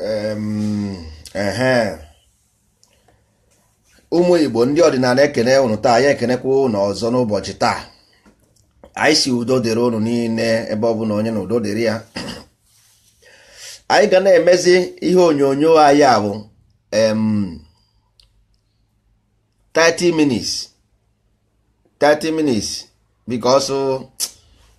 Ehe, ụmụ Igbo ndị ọdịnala, ekene ụnụ taa. Anyị ekenekwa ụnụ ọzọ n'ụbọchị taa. Anyị si udo dịrị ụnụ niile ebe ọ bụla onye na udo dịrị ya. Anyị ga na-emezi ihe onyonyo anyị a bụ 30 minutes, 30 minutes, because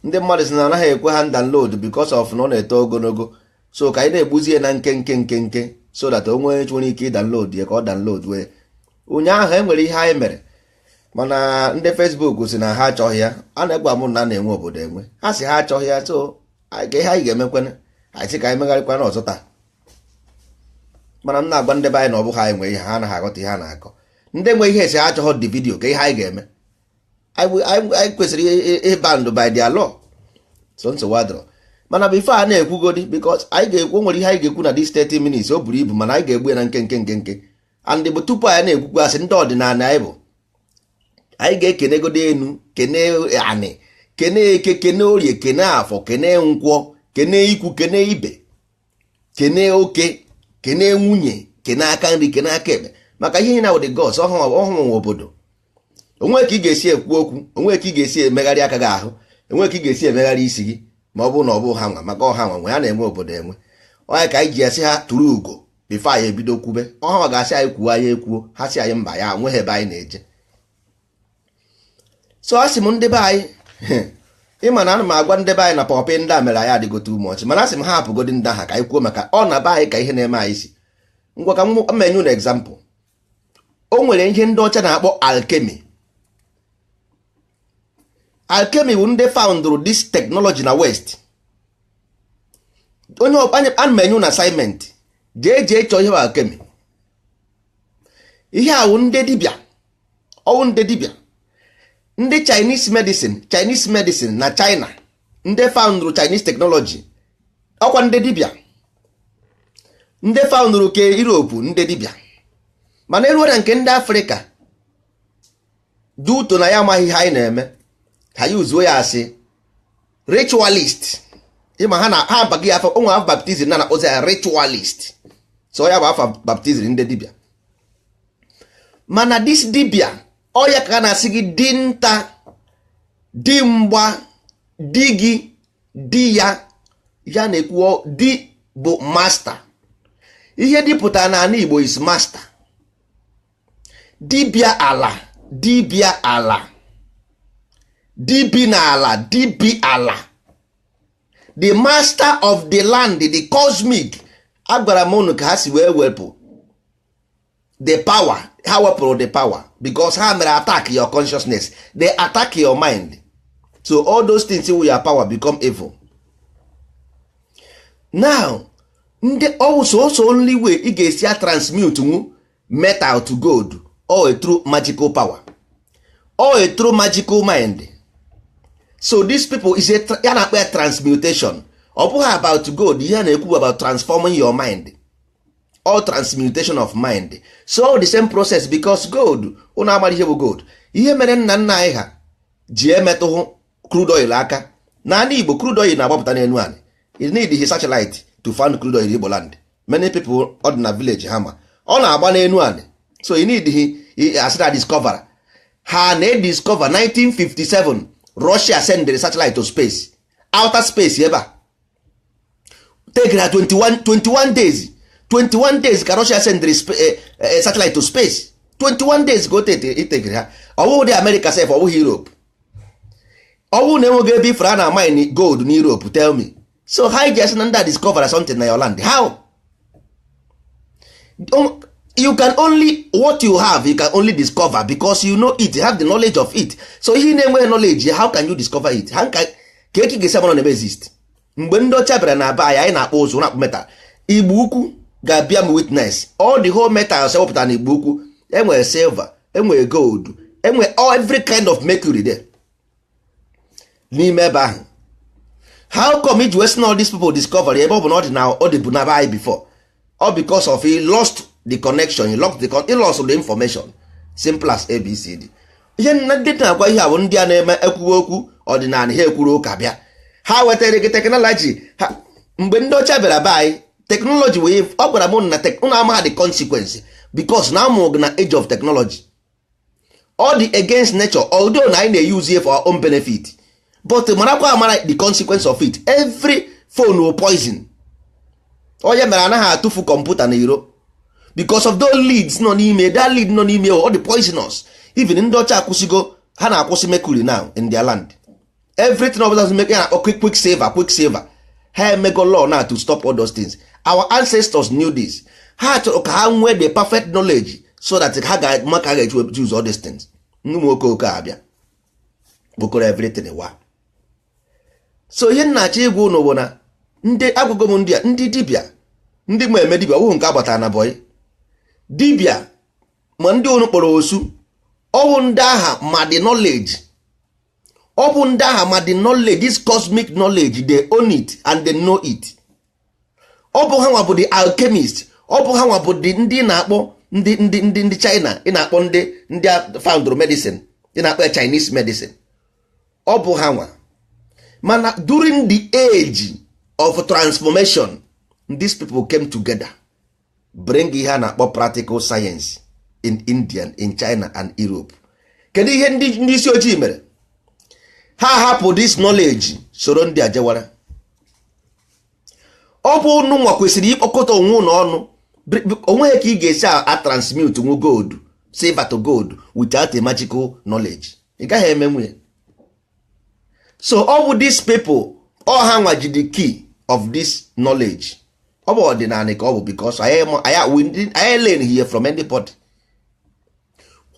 ndị mmadụ si na anaghị ekwe ha download because of na ọ na-eto ogologo. So ka anyị na-egbuzie na nkenke nkenke so that o nwee nwere ike ịdownload ya ka ọ download wee. Ụnyaahụ e nwere ihe anyị mere, mana ndị Facebook si na ha achọghị ya. A na-egwa m na a na-enwe obodo enwe, ha si ha achọghị ya. So ka ihe anyị ga-emekwana, anyị sị ka anyị megharịkwana ọzọ taa. Mana m na-agwa ndị be anyị na ọ bụghị anyị nwe ihe, ha anaghị aghọta ihe a na-akọ. Ndị nwe ihe si ha achọghị dị video, ka ihe anyị ga-eme? Anyị kwesịrị ịbandụ by their law. So nsogbu adịrọ, mana before a na-ekwugodi, because anyị ga-ekwu, nwere ihe anyị ga-ekwu na this 30 minutes. O buru ibu, mana anyị ga-egbu ya na nkenke nkenke. And bụ tupu anyị na-ekwukwu, asị ndị ọdịnala anyị bụ, anyị ga-ekenegodo enu, kene anị, kene eke, kene orie, kene afọ, kene nkwọ, kene ikwu, kene ibe, kene oke, kene nwunye, kene aka nri, kene aka ekpe, maka ihe na the gods ọhụụ nwe obodo. Onwe ka ị ga-esi ekwu okwu, onwe ka ị ga-esi emegharị aka gị ahụ, onwe ka ị ga-esi emegharị isi gị, ma ọ bụrụ na ọ bụ ha nwa, maka ọha nwa nwe ya na-enwe obodo enwe. Onye ka anyị ji esi ha tụrụ ugo before anyị ebido kwube? Ọha nwa ga-asị anyị kwuo, anyị ekwuo. Ha si anyị mba, ya nweghị ebe anyị na-eje. So asị m ndị be anyị, ịma na ana m agwa ndị be anyị na pọpị ndị a mere anyị adịgo too much, mana asị m ha hapụgodi ndị aha ka anyị kwuo maka ọ na be anyị ka ihe na-eme anyị si. Ngwa, ka m menye unu example. O nwere ihe ndị ọcha na-akpọ alchemy. Alchemy bụ ndị foundrụ this technology na West. Onye ana m enye unu assignment, jee jee chọọ ihe bụ alchemy. Ihe awụ ndị dibịa, ọwụ ndị dibịa, ndị Chinese medicine, Chinese medicine na China, ndị foundrụ Chinese technology, ọkwa ndị dibịa, ndị foundrụ ke Europe, ndị dibịa. Mana eruo na nke ndị Afrịka, duto na ya amaghị ihe anyị na-eme, ha yuzuo ya asị ritualist. Ịma ha na ha abaghị afọ onwe afọ baptism na na-akpọzi ya ritualist. So ya bụ afa baptism ndị dibịa. Mana this dibịa ọya ka a na-asị gị dinta, dimgba, di gị, di ya, ya na-ekwu di bụ master. Ihe dịpụtara n'ala Igbo is master. Dibịa ala, dibịa ala, dibi n'ala, dibi ala, the master of the land, the cosmic. Agwara m unu ka ha si wee wepụ the power. Ha wepụrụ the power because ha mere attack your consciousness, they attack your mind. So all those things with your power become evil. Now ndị ọwụ only way ị ga-esi a transmute nwu metal to gold or a through magical power or a through magical mind. So these people is a ya na-akpọ ya transmutation. Ọ bụghị about gold, ihe a na-ekwu about transforming your mind, all transmutation of mind. So the same process, because gold, ụnụ amara ihe bụ gold. Ihe mere nna nna anyị ha ji emetụhụ crude oil aka n'ala Igbo, crude oil na-agbapụta n'elu anị. You need his satellite to find crude oil in Igbo land. Many people ọ dị na village ha ma ọ na-agba n'elu anị. So you need he asị na discover, ha na-ediscover 1957, Russia send the satellite to space, outer space. Ebe a take ha 21, 21 days, 21 days ka Russia send satellite to space. 21 days ka o itekere ha. Ọ bụghị dị America sef, ọ bụghị Europe. Ọ bụrụ na enweghị ebe ifere a na mine gold na Europe, tell me. So how ji asị na ndị a discover something na your land? How you can only, what you have, you can only discover because you know it, you have the knowledge of it. So ihe ị na-enweghị knowledge, how can you discover it? How can ka eki ga-esi amara na exist? Mgbe ndị ọcha bịara na be anyị, anyị na-akpọ ụzụ, na-akpụ metal. Igbo Ukwu ga-abịa m witness all the whole metals ewepụtara na Igbo Ukwu. Enwere silver, enwere gold, enwere every kind of mercury there n'ime ebe ahụ. How come iji wee sị na all these people discover, ebe ọ bụ na ọ dị na ọ dịbu na be anyị before? All because of he lost the connection, he lost the information. Simple as ABCD. Ihe ndị na-agwa ihe a bụ ndị a na-eme ekwuwe okwu ọdịnala, ha ekwuru ụka bịa, ha wetara gị technology ha. Mgbe ndị ọcha bịara be anyị Technology wee ọ gwara m na unu amaghị the consequence, because na amụghị na age of technology. All the against nature, although na anyị na-use it for our own benefit, but marakwa amara the consequence of it. Every phone will poison. Onye mere anaghị atụfu kọmputa na iro because of those leads nọ n'ime, that lead nọ n'ime, all the poisonous. Even ndị ọcha akwụsịgo, ha na-akwụsị mercury now in their land. Everything of us make na quick quick saver, quick saver. Ha emego law now to stop all those things. Our ancestors knew this. Ha chọrọ ka ha nwee the perfect knowledge so that ha ga-ma ka ha ga-eji use all these things. Ndị nwoke oke abịa kpokọrọ everything wa. So ihe nna-achọ ịgwa ụnụ bụ na ndị agwụgo m, ndị a, ndị dibịa, ndị ma eme dibịa, ọwụhụ nke agbatara na boy dibịa, ma ndị unu kpọrọ osu, ọwụ ndị agha ma the knowledge. Ọ bụ ndị agha ma the knowledge, this cosmic knowledge. They own it and they know it. Ọ bụ ha nwa bụ the alchemist. Ọ bụ ha nwa bụ the ndị na-akpọ ndị China, ị na-akpọ ndị found medicine, ị na-akpọ ya Chinese medicine. Ọ bụ ha nwa. Mana during the age of transformation, these people came together, bring ihe a na-akpọ practical science in India, in China and Europe. Kedu ihe ndị isi ojii mere? Ha hapụ this knowledge, soro ndị a jewara. Ọ bụ unu nwa kwesịrị ịkpọkọta onwe unu ọnụ. Onweghị ka ị ga-esi a transmute nwu gold, silver to gold, without a magical knowledge. Ị gaghị eme nwunye. So ọ bụ these people, ọ ha nwa ji the key of this knowledge. Ọ bụ ọdịnala ka ọ bụ, because anyị learn here from anybody.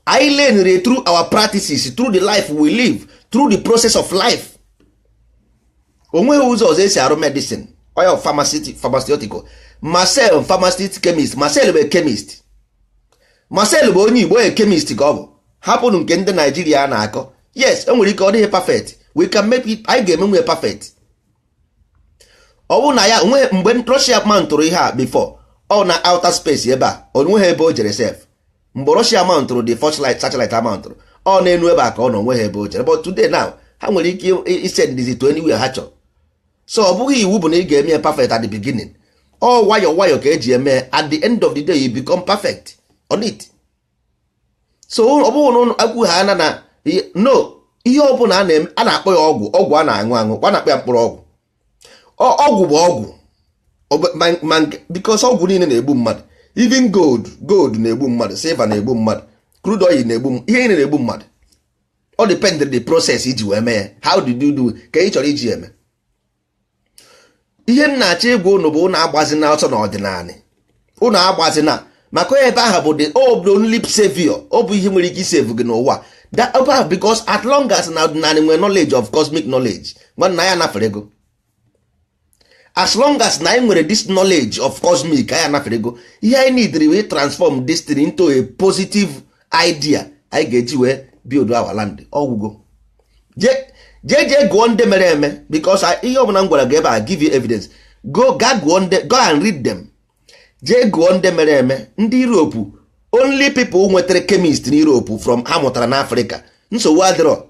Anyị learn through our practices, through the life we live, through the process of life. Onweghị ụzọ ọzọ esi arụ medicine. Oya, pharmaceutical, Marcel, pharmacist, chemist. Marcel bụ chemist. Marcel bụ onye Igbo, onye chemist ka ọ bụ. Hapụnụ nke ndị Naijiria na-akọ. Yes, enwere ike ọ dịghị perfect. We can make it. Anyị ga-eme nwe perfect. Ọ bụrụ na ya onwe mgbe Russia mountụrụ ihe a before, ọ na outer space ebe a, onweghị ebe o jere sef. Mgbe Russia mountụrụ the first light satellite mountụrụ, ọ na-enu ebe a ka ọ nọ, onweghị ebe o jere. But today now, ha nwere ike isend to anywhere ha chọrọ. So ọ bụghị iwu bụ na ị ga-eme ya perfect at the beginning. Ọ nwayọ nwayọ ka eji eme. At the end of the day, you become perfect on it. So ọ bụghị na akwụ ha na na no ihe ọ bụla a na-akpọ ya ọgwụ, ọgwụ a na-aṅụ aṅụ, a na-akpọ ya mkpụrụ ọgwụ. Ọgwụ bụ ọgwụ, because ọgwụ niile na-egbu mmadụ. Even gold, gold na-egbu mmadụ, silver na-egbu mmadụ, crude oil na-egbu, ihe niile na-egbu mmadụ. Ọ depend the process iji wee mee ya. How did you do ka ị chọrọ iji eme ihe? M na-achọ ịgwa ụnụ bụ, ụnụ agbazina ọsọ n'ọdịnala. Ụnụ agbazina, maka ebe ahụ bụ the only savior. Ọ bụ ihe nwere ike isave gị n'ụwa ebe ahụ, because at long as na ọdịnala nwere knowledge of cosmic knowledge, nwanna ya anafere ego. As long as na anyị nwere this knowledge of cosmic, anyị anafere ego. Ihe anyị need wee transform this thing into a positive idea anyị ga-eji wee build our land. Ọgwụgo, jee jee gụọ ndị mere eme, because ihe ọbụla m gwara gị ebe a, give you evidence. Go, ga gụọ ndị, go and read them. Jee gụọ ndị mere eme, ndị Europe. Only people nwetara chemist na Europe from ha mụtara n'Africa. Nsogbu adịrọ.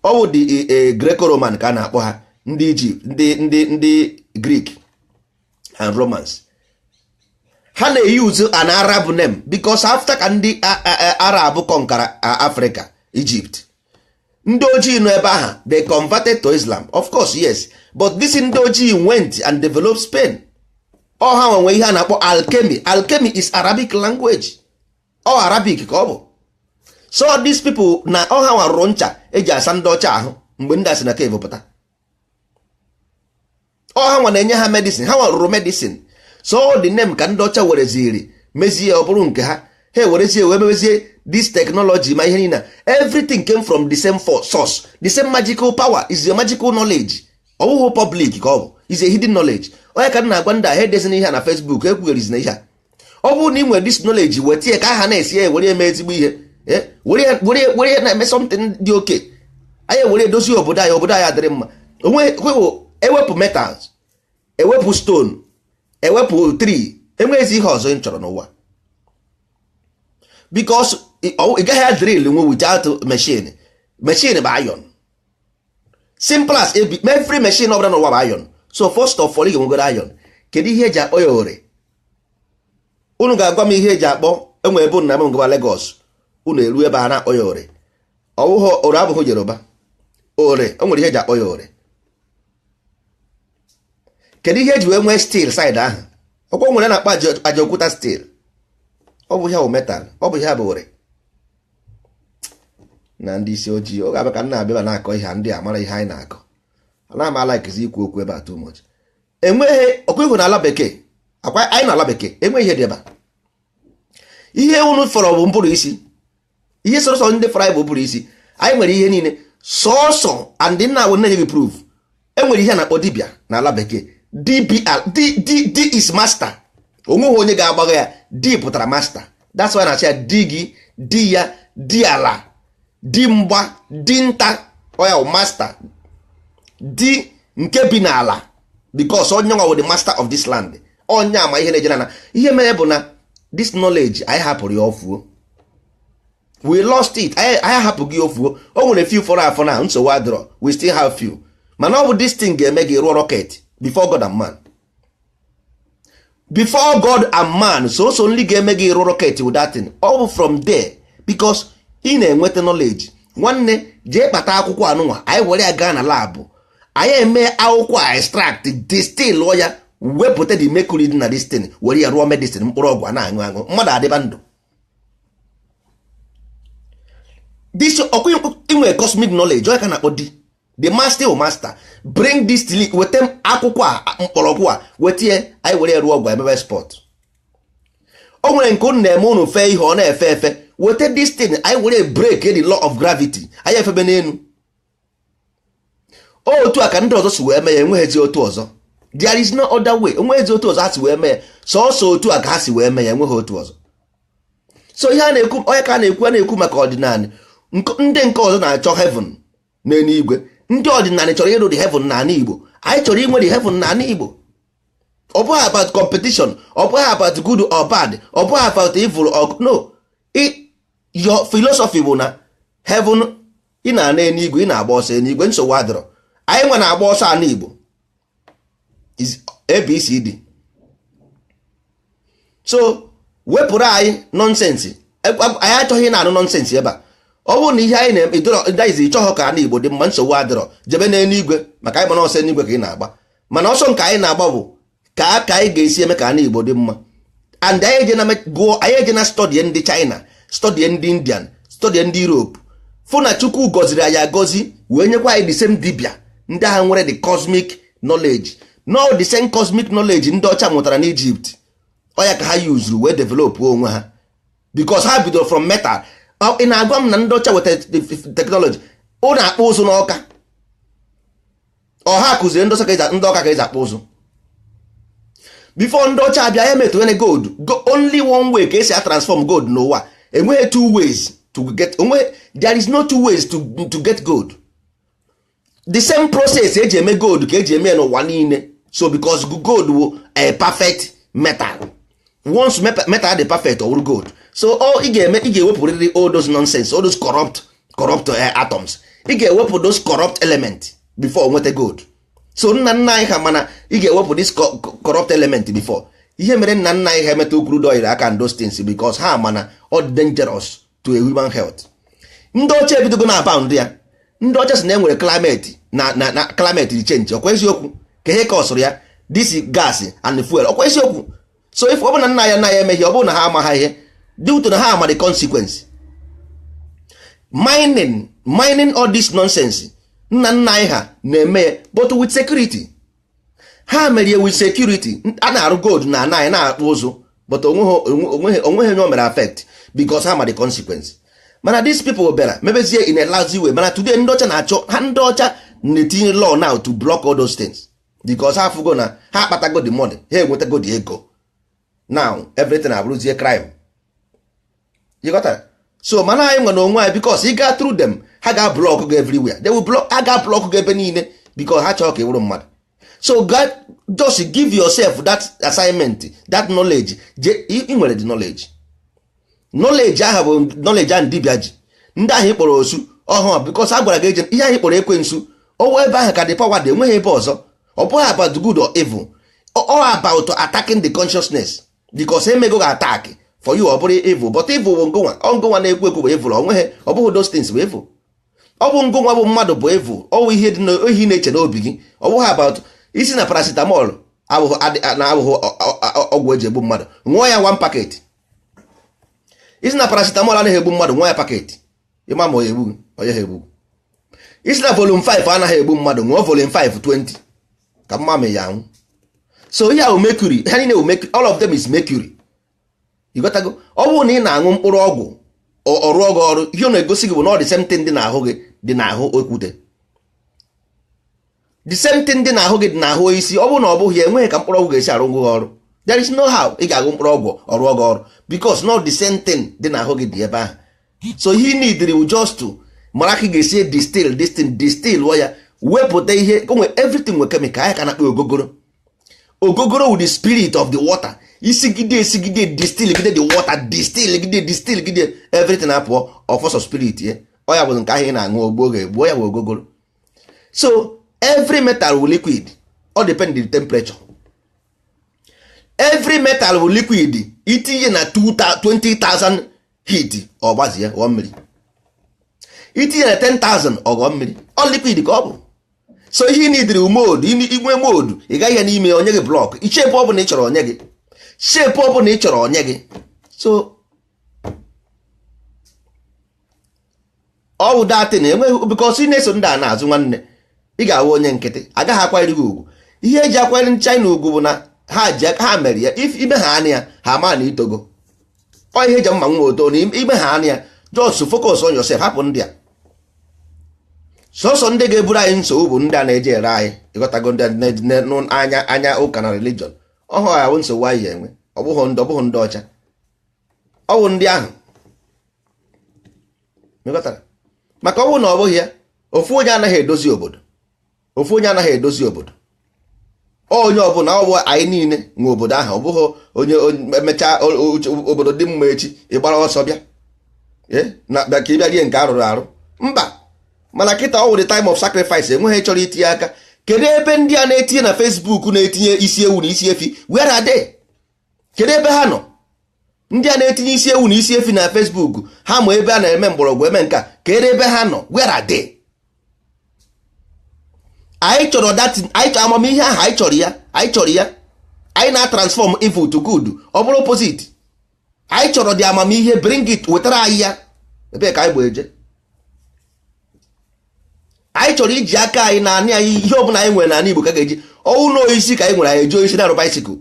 Ọ bụ the Greco-Roman ka a na-akpọ ha, ndị Egypt, ndị Greek and Romans. Ha na-use an Arab name because after ka ndị Arab conquerra Africa, Egypt, ndị ojii nọ ebe ahụ, they converted to Islam, of course, yes, but this ndị ojii went and developed Spain. Ọ ha nwe ihe a na-akpọ alchemy. Alchemy is Arabic language. Ọ Arabic ka ọ bụ. So these people na ọ ha nwa rụrụ ncha eji asa ndị ọcha ahụ mgbe ndị a si na cave pụta. Ọ ha nwa na-enye ha medicine. Ha nwa rụrụ medicine. So the name ka ndị ọcha wereziri mezie, ọ bụrụ nke ha. Ha ewerezie wee mewezie this technology. Ma ihe niile, everything came from the same source, the same magical power. Is a magical knowledge. Ọ bụghị public ka ọ bụ, is a hidden knowledge. Onye ka m na-agwa ndị a, ha edezina ihe a na Facebook, ekwugherizina ihe a. Ọ bụrụ na ị nwere this knowledge, weta ya ka aha na-esi ya, were eme ezigbo ihe, were ya na-eme something dị oke. Anyị were edozi obodo anyị, obodo anyị adịrị mma. Onwe ewepụ metals, ewepụ stone, ewepụ tree, enweghịzi ihe ọzọ ị chọrọ n'ụwa, because ị gaghị drill nwe without machine. Machine bụ iron, simple as every machine ọbụla n'ụwa bụ iron. So first of all, ị ga-enwegoro iron. Kedu ihe eji akpọ ya ore? Unu ga-agwa m ihe eji akpọ. Enwe ebe unu na ngaba Lagos, unu eru ebe a na-akpọ ya ore. Ọwụghị ore, abụghị Yoruba ore. O nwere ihe eji akpọ ya ore. Kedu ihe eji wee nwee steel side ahụ? Ọkwa nwere na-akpọ Ajaokuta steel. Ọ bụ ihe bụ metal, ọ bụ ihe bụ ore. Na ndị isi ojii, ọ ga-abịa ka m na-abịa na-akọ ihe ndị a mara ihe anyị na-akọ. Ana m alikezi ikwu okwu ebe a too much. Enweghị ọkwa ihu n'ala bekee, akwa anyị n'ala bekee enweghị ihe dị ebe a. Ihe unu fọrọ bụ mbụrụ isi. Ihe sọsọ ndị fọrọ anyị bụ mbụrụ isi. Anyị nwere ihe niile sọsọ and nna awụ nne gị proof. Enwere ihe a na-akpọ dibịa n'ala bekee. Dibia, D, D, D is master. Onweghị onye ga-agbagha ya. D pụtara master. That's why na-achị ya di gị, di ya, di ala, di mgba, di nta. Oya bụ master, di nke bi n'ala, because onye nwa bụ the master of this land. Onye ama ihe na-eje na ihe mere bụ na this knowledge anyị hapụrụ ya ofuo. We lost it. Anyị hapụghị ofuo. O nwere few fọrọ afọ na nsogbu adịrọ. We still have few, mana ọ bụ this thing ga-eme gị rụọ rocket before God and man, before God and man. So nri ga-eme gị rụọ rocket with that thing. Ọ bụ from there, because ị na-enweta knowledge. Nwanne, jee kpata akwụkwọ anụnwa, anyị were ya gaa na lab, anyị eme akwụkwọ a extract, distill ya, wepụta the mercury dị na this thing, were ya rụọ medicine, mkpụrụ ọgwụ a na-aṅụ aṅụ, mmadụ adịba ndụ. This ọkwa inwe cosmic knowledge, onye ka na-akpọ di the master o master. Bring this till weta akwụkwọ a, mkpọrọgwụ a, weta ya, anyị were ya rụọ ọgwụ, emebe sport. O nwere nke unu na-eme, unu fee ihe ọ na-efe efe. Weta this thing, anyị were break the law of gravity, anyị efebe n'elu. Otu a ka ndị ọzọ si wee mee ya. Enweghịzi otu ọzọ. There is no other way. Enweghịzi otu ọzọ ha si wee mee ya. Sọọsọ otu a ka ha si wee mee ya. Enweghị otu ọzọ. So ihe a na-ekwu, onye ka a na-ekwu, a na-ekwu maka ọdịnala. Ndị nke ọzọ na-achọ heaven n'eluigwe. Ndị ọdịnala chọrọ ịrụ the heaven n'ala Igbo. Anyị chọrọ inwe the heaven n'ala Igbo. Ọ bụghị about competition, ọ bụghị about good or bad, ọ bụghị about evil or no. Your philosophy bụ na heaven ị na-ana eluigwe, ị na-agba ọsọ eluigwe. Nsogbu adịrọ. Anyị nwa na-agba ọsọ ala Igbo is ABCD. So wepụrụ anyị nonsense. Anyị achọghị na-anụ nonsense ebe a. Ọ bụrụ na ihe anyị na-eme ịchọghọ ka ala Igbo dị mma, nsogbu adịrọ. Jebe n'eluigwe, maka anyị gbana ọsọ eluigwe ka ị na-agba. Mana ọsọ nke anyị na-agba bụ ka anyị ga-esi eme ka ala Igbo dị mma. And anyị eje na gụọ, anyị eje na study ndị China, study ndị Indian, study ndị Europe, fụ na Chukwu gọziri anyị agọzi, wee nyekwa anyị the same dibia ndị agha nwere the cosmic knowledge. No, the same cosmic knowledge ndị ọcha mụtara n'Egypt, ọ ya ka ha yuzuru wee develop onwe ha, because ha bidoro from metal. Ị na-agwa m na ndị ọcha weta technology ọ na-akpụ ụzụ n'ọka? Ọha kụziri ndị ọka ka eji akpụ ụzụ before ndị ọcha abịa. Ya metụwene gold. Only one way ka esi a transform gold n'ụwa. Enweghị two ways to get onwe. There is no two ways to get gold. The same process eji eme gold ka eji eme ya n'ụwa niile. So because gold bụ a perfect metal, once metal dị perfect, ọ wụrụ gold. So all ị ga-eme, ị ga-ewepụrịrị all those nonsense, all those corrupt atoms. Ị ga-ewepụ those corrupt element before nweta gold. So nna nna anyị ha, mana ị ga-ewepụ this corrupt element before. Ihe mere nna nna anyị ha emetụ crude oil aka and those things, because ha mana ọ dị dangerous to a human health. Ndị ọcha ebidogo na abound ya. Ndị ọcha si na enwere climate na climate dị change. Ọkwa eziokwu ka ihe kọsụrụ ya? This gas and fuel, ọkwa eziokwu? So if ọ bụ na nna ya nna ya emeghị, ọ bụrụ na ha amaghị ihe due to na ha ama the consequence, mining all this nonsense nna nna anyị ha na-eme ya, but with security. Ha mere ya with security. A na-arụ gold na ana anyị na-akpụ ụzụ, but onweghị onye o mere affect, because ha ma the consequence. Mana these people bịara mebezie in a lousy way. Mana today ndị ọcha na-achọ ha, ndị ọcha na-etinye law now to block all those things, because ha afụgo na ha akpatago the money, ha enwetago the ego. Now everything abụrụzie crime. You got that? So mana anyị nwere onwe anyị, because ị gaa through them, ha ga block gị everywhere. They will block, ha ga block gị ebe niile, because ha chọrọ ka ị wụrụ mmadụ. So God, just give yourself that assignment, that knowledge. Je ị nwere the knowledge. Knowledge ahụ bụ knowledge ahụ dibịa ji ndị ahụ ị kpọrọ osu ọhụụ, because a gwara gị eje ihe ahụ ị kpọrọ ekwensu ọwụ. Ebe ahụ ka the power dị. Enweghị ebe ọzọ. Ọ bụghị about good or evil. All about attacking the consciousness, because emego ga attack for you, ọ bụrụ evil. But evil bụ ngụnwa, ọ ngụnwa na-ekwu ekwu bụ evil. Onweghị, ọ bụghị those things bụ evil, ọ bụ ngụnwa bụ mmadụ bụ evil. Ọ bụ ihe dị ihe na-eche n'obi gị. Ọ bụghị about isi na paracetamol abụghị na abụghị ọgwụ eji egbu mmadụ, ṅụọ ya one packet. Isi na paracetamol anaghị egbu mmadụ, ṅụọ ya packet, ịma ma ọ egbu gị, onye ha egbu. Isi na volume 5 anaghị egbu mmadụ, ṅụọ volume 5 20 ka mma ma ya anwụ. So ihe ahụ mercury, ha niile bụ mercury, all of them is mercury. Ịghọtago? Ọ bụrụ na ị na-aṅụ mkpụrụ ọgwụ, ọrụ ọgụ ọrụ, ihe ọ na-egosi gị bụ na ọ the same thing dị n'ahụ gị dị n'ahụ okwute, the same thing dị n'ahụ gị dị n'ahụ isi. Ọ bụrụ na ọ bụghị ya, enweghị ka mkpụrụ ọgwụ ga-esi arụ gị ọrụ. There is no how ị ga-agụ mkpụrụ ọgwụ ọrụ ọgụ ọrụ, because not the same thing dị n'ahụ gị dị ebe ahụ. So ihe need will just to mara ka ị ga-esi distill this thing, distill ya, wepụta ihe onwe. Everything nwe chemical. Anya ka na-akpọ ogogoro. Ogogoro with the spirit of the water, isigide esigide, distill gide the water, distill gide, distill gide, everything apụọ of force of spirit ye. Ọ ya bụ nke ahụ ị na-aṅụ ogbo oge gbuo ya bụ ogogoro. So every metal will liquid, all depend the temperature. Every metal will liquid. Itinye na 20,000 heat, ọ gbazie ghọọ mmiri. Itinye na 10,000, ọ ghọọ mmiri. Ọ liquid ka ọ bụ. So ihe ị nidiri mold, inwe mold, ị gaghị ya n'ime onye gị block shape ọ bụla ị chọrọ, onye gị shape ọ bụla ị chọrọ, onye gị. So ọ bụ datin enweghị, because ị na-eso ndị a na-azụ, nwanne, ị ga-awụ onye nkịtị, agaghị akwanyere gị ugwu. Ihe eji akwanyere ndị China ugwu bụ na ha ji ha mere ya. If ime ha anya ya, ha ma na itogo. Ọ ihe eji mma nwa oto na ime ha anya ya. Just focus on yourself, hapụ ndị a. Sọsọ ndị ga-eburu anyị nsogbu bụ ndị a na-eji ere anyị. Ịghọtago? Ndị anya anya ụka na religion ọhụụ ya bụ nsogbu anyị enwe. Ọ bụghị ndị ọcha, ọ bụ ndị ahụ. Ịghọtara? Maka ọ bụrụ na ọ bụghị ya, ofu onye anaghị edozi obodo, ofu onye anaghị edozi obodo. Onye ọbụla, ọ bụ anyị niile nwe obodo ahụ. Ọ bụghị onye emechaa obodo dị mma echi, ịgbara ọsọ bịa na bịa ka ị bịa rie nke arụrụ arụ. Mba, mana kịta ọ wụ the time of sacrifice. Enweghị chọrọ itinye aka. Kedu ebe ndị a na-etinye na Facebook na-etinye isi ewu na isi efi? Where are they? Kedu ebe ha nọ? Ndị a na-etinye isi ewu na isi efi na Facebook, ha ma ebe a na-eme mgbọrọgwụ eme nka. Kedu ebe ha nọ? Where are they? Anyị chọrọ that, anyị chọrọ amamihe ahụ, anyị chọrọ ya, anyị chọrọ ya. Anyị na-transform evil to good, ọ bụrụ opposite. Anyị chọrọ dị amamihe, bring it, wetara anyị ya. Ebee ka anyị bụ eje? Anyị chọrọ iji aka anyị na anị anyị. Ihe ọbụla anyị nwere n'ala Igbo ka ga-eji ọnwụ na oisi ka anyị nwere, anyị eji oisi na-arụ bicycle.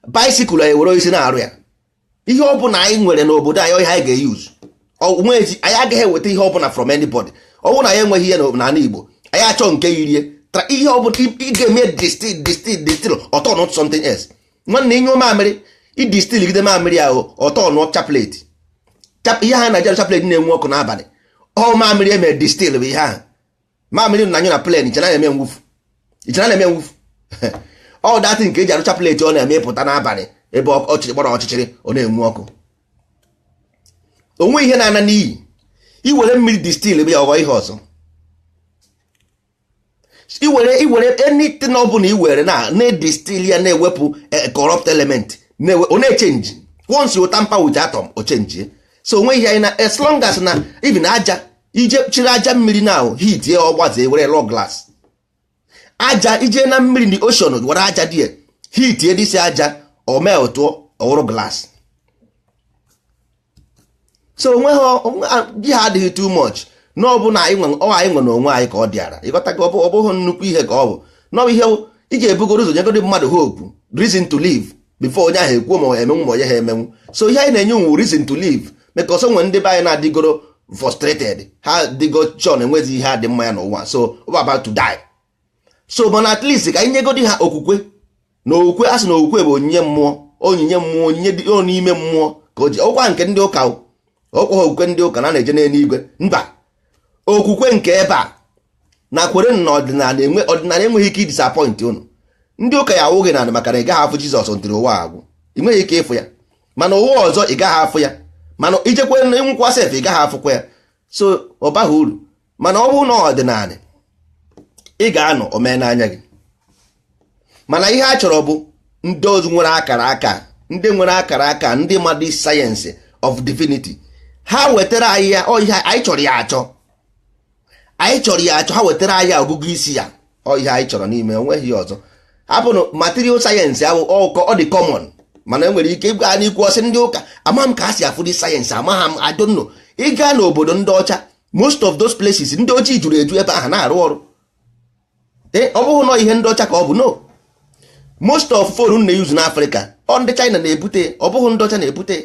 Bicycle anyị were oisi na-arụ ya. Ihe ọbụla anyị nwere n'obodo anyị, ihe anyị ga-eyuzu onwezi. Anyị agaghị eweta ihe ọbụla from anybody. Ọnwụ na anyị enweghị ihe n'ala Igbo, anyị achọ nke yirie ihe ọbụla ị ga-eme, distill, distill, distill, ọtọ something else. Nwanne, inye mamịrị, idistill gide mamịrị ahụ, ọtọ nụọ chaplet. Ihe ha na-eji chaplet na-enwu ọkụ n'abalị, ọ mamịrị emere distill bụ ihe ahụ. Mamịrị na anyụ na plen, iche na-eme mwụfu, iche na-eme mwụfu. Ọ datị nke eji arụ chaplet, ọ na-eme ịpụta n'abalị ebe ọchịchị gbara ọchịchịrị, ọ na-enwu ọkụ. Onwe ihe na-ana n'iyi. Iwere mmiri distill bụ ya, ọghọ ihe ọzọ. Iwere anything ọ bụla iwere na na-edistill ya, na-ewepụ corrupt element, ọ na-echange. Once you tamper with atom, o change. So onwe ihe anyị na, as long as na even aja ije chịrị aja mmiri na heat ya, ọgbaze were lụọ glass. Aja ije na mmiri, the ocean, were aja die heat edisi aja, o meltụọ, ọwụrụ glass. So onwe ha ji ha adịghị too much na ọ bụ na anyị nwe, ọ anyị nwe n'onwe anyị ka ọ dịara. Ịghọtago? Ọ bụghị nnukwu ihe ka ọ bụ na ọ bụ ihe ị ga-ebugoro ụzọ nyegodi mmadụ hope, reason to live, before onye ahụ ekwuo ma ọ emenwu ma onye ha emenwu. So ihe anyị na-enye nwu reason to live, maka ọsọ nwere ndị be anyị na-adịgoro frustrated, ha dịgo chọn, enwezi ihe adị mma ya n'ụwa, so ọ about to die. So mana at least ka anyị nyegodi ha okwukwe na okwukwe. A sị na okwukwe bụ onyinye mmụọ, onyinye mmụọ, onyinye dị n'ime mmụọ ka o ji ọkwa nke ndị ụka. Ọkwa ha okwukwe ndị ụka na na-eje n'eluigwe. Mba, okwukwe nke ebe a na kwere na ọdịnala enwe, ọdịnala enweghị ike idisappoint unu. Ndị ụka ya awụghị na maka na ị gaghị afụ Jizọs ntiri ụwa agwụ, ị nweghị ike ịfụ ya, mana ụwa ọzọ ị gaghị afụ ya, mana ijekwe nwụkwa sef, ị gaghị afụkwa ya. So ọ baghị uru. Mana ọ bụrụ na ọdịnala ị ga-anọ omee n'anya gị, mana ihe a chọrọ bụ Ndị ozu nwere akara aka, ndị nwere akara aka, ndị ma this science of divinity, ha wetara anyị ya. Ọ ihe anyị chọrọ ya achọ, anyị chọrọ ya achọ. Ha wetara anyị ọgụgụ isi ya. Ọ ihe anyị chọrọ n'ime, onweghị ihe ọzọ. Hapụnụ material science ahụ, ọ dị common, mana enwere ike ịgwa anyị ikwu ọsị ndị ụka ama m ka ha si afụ dị science. Amagha m, I don't know. Ị gaa n'obodo ndị ọcha, most of those places, ndị ojii juru eju ebe ahụ na-arụ ọrụ. Ee, ọ bụghị nọ ihe ndị ọcha ka ọ bụ. No, most of phone na-use n'Africa, ọ ndị China na-ebute, ọ bụghị ndị ọcha na-ebute.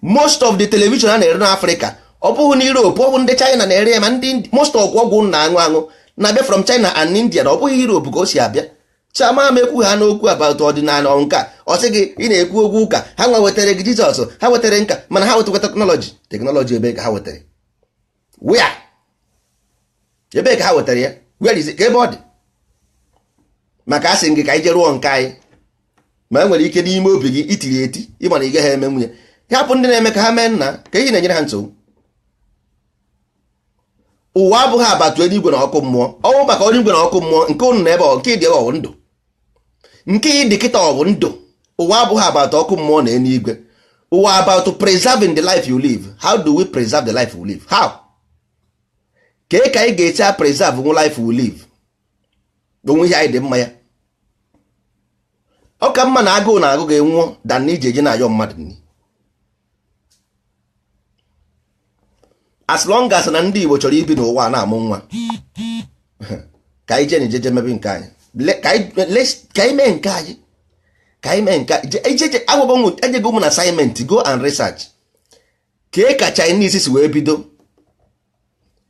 Most of the television a na-ere n'Africa, ọ bụghị na Europe, ọ bụ ndị China na-ere ya. Ma ndị most of ọgwụ na-aṅụ aṅụ na-abịa from China and India, na ọ bụghị Europe ka o si abịa. Chiama m ekwu ha n'okwu about ọdịnala. Ọ nka ọ sị gị ị na-ekwu okwu ụka, ha nwa wetara gị Jizọs, ha wetara nka, mana ha wetakwa technology. Technology ebe ka ha wetara? Where? Ebe ka ha wetara ya? Where is it? Ka ebe ọ dị? Maka asị gị ka anyị jee rụọ nke anyị, ma e nwere ike n'ime obi gị itiri eti ịma na ị gaghị eme nwunye. Hapụ ndị na-eme ka ha mee nna ka ihe na-enyere ha nsogbu. Ụwa abụghị abatụ eluigwe na ọkụ mmụọ. Ọnwụ maka eluigwe na ọkụ mmụọ nke ụnụ na ebe ọ nke ịdị ọ bụ ndụ, nke ịdị kịta ọ bụ ndụ. Ụwa abụghị abatụ ọkụ mmụọ na eluigwe. Ụwa about preserving the life you live. How do we preserve the life we live? How? Kee ka anyị ga-esi a preserve nwe life we live? Onwe ihe anyị dị mma ya, ọ ka mma na agụụ na agụ ga-enwụọ than na iji eje na-ayọ mmadụ nri. As long as na ndị Igbo chọrọ ibi n'ụwa a na-amụ nwa, ka anyị jee na ijeje mebe nke anyị. Ka anyị mee nke anyị, ka anyị mee nke ejeje. Agwago m, ejego m na assignment, go and research kee ka Chinese si wee bido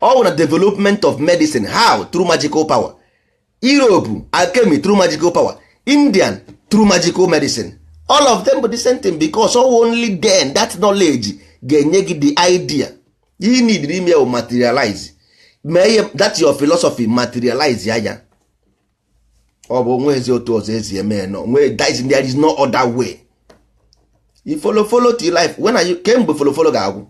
ọ bụ na development of medicine. How? Through magical power. Europe, alchemy through magical power. Indian through magical medicine. All of them bụ the same thing, because only then that knowledge ga-enye gị the idea you need ime ya materialize. Mee ihe that your philosophy materialize ya. Ya ọ bụ onweghịzi otu ọzọ ezi eme. No nwe, there is no other way. You follow, follow till life. When are you? Kemgbe follow follow ga-agwụ?